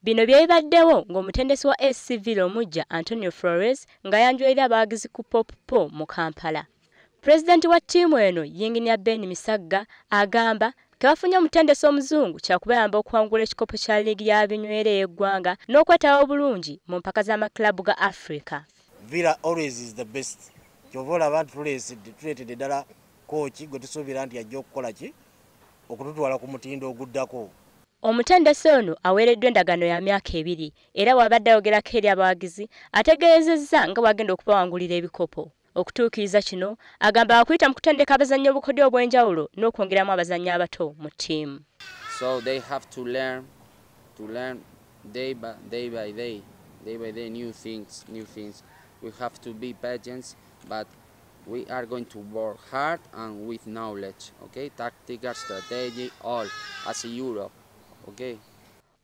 Bino byebaddewo ng'omutendesi wa SC Villa omujja Antonio Flores ng'ayanjula eri abawagizi ku Pop Po mu Kampala. Pulezidenti wa ttiimu eno Yinginiya Ben Misagga agamba ke bafunye omutendesi omuzungu kyakubayamba okuwangula ekikopo kya liigi ya binywera ey'eggwanga n'okwetaba obulungi mu mpaka z'amakilaabu ga Africa. Villa always is the best. Kyova olaba nti tuleetedde ddala kooki gwe tusuubira nti ajja okukola ki okututwala ku mutindo oguddako. Omutendesi ono aweereddwa endagaano ya myaka 2 era bw'abadde ayogerako eri abawagizi ategeezezza nga bw'agenda okubawangulira ebikopo. Okutuukiriza kino agamba akuyita mu kutendeka abazannyi obukodyo obw'enjawulo n'okwongeramu abazannyi abato mu ttiimu. So they have to learn day by day new things. We have to be patient, but we are going to work hard and with knowledge, okay? Tactical, strategy, all as a Europe, okay?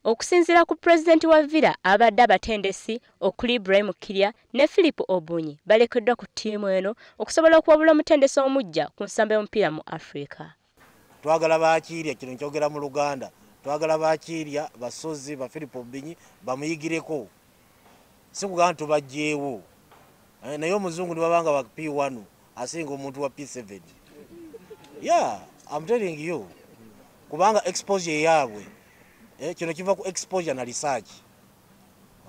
Okusinziira ku pulezidenti wa Villa abadde abatendesi okuli Ibrahim Kirya ne Philip Obunyi balekeddwa ku ttiimu eno okusobola okuwabula omutendesi omujja ku nsamba y'omupiira mu Africa. Twagala Bakirya, kino nkyogera mu Luganda, twagala Bakirya, Basozi, ba Philip Obunyi bamuyigireko. Si kugamba nti tubaggyeewo. Naye omuzungu ne babanga wa P1 asinga omuntu wa P7. Yeah, I'm telling you. Kubanga exposure yaabwe kino kiva ku exposure na research.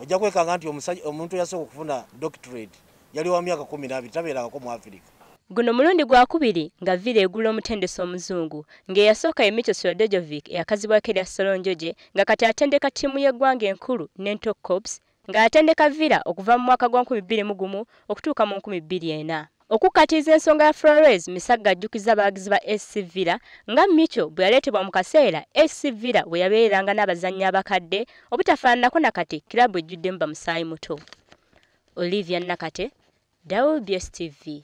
Ojja kwekanga nti omuntu yasooka okufuna doctorate yali wa myaka 12 tabeerangako mu Africa. Guno mulundi gwa kubiri nga Villa egula omutendesi omuzungu ng'eyasooka ye Micho Sredojevic eyakazibwako erya Solonjoje nga kati atendeka ttiimu y'eggwanga enkulu Nento Corps ng'atendeka Villa okuva mu mwaka gwa 2001 okutuuka mu 2004. Okukkatiriza ensonga ya Flores, Misagga ajjukiza abawagizi ba SC Villa nga Micho bwe yaleetebwa mu kaseera SC Villa we yabeereranga n'abazannyi abakadde obutafaananako na kati kiraabu ejjuddemu bamusaayi muto. Olivia Nakate, WBS TV.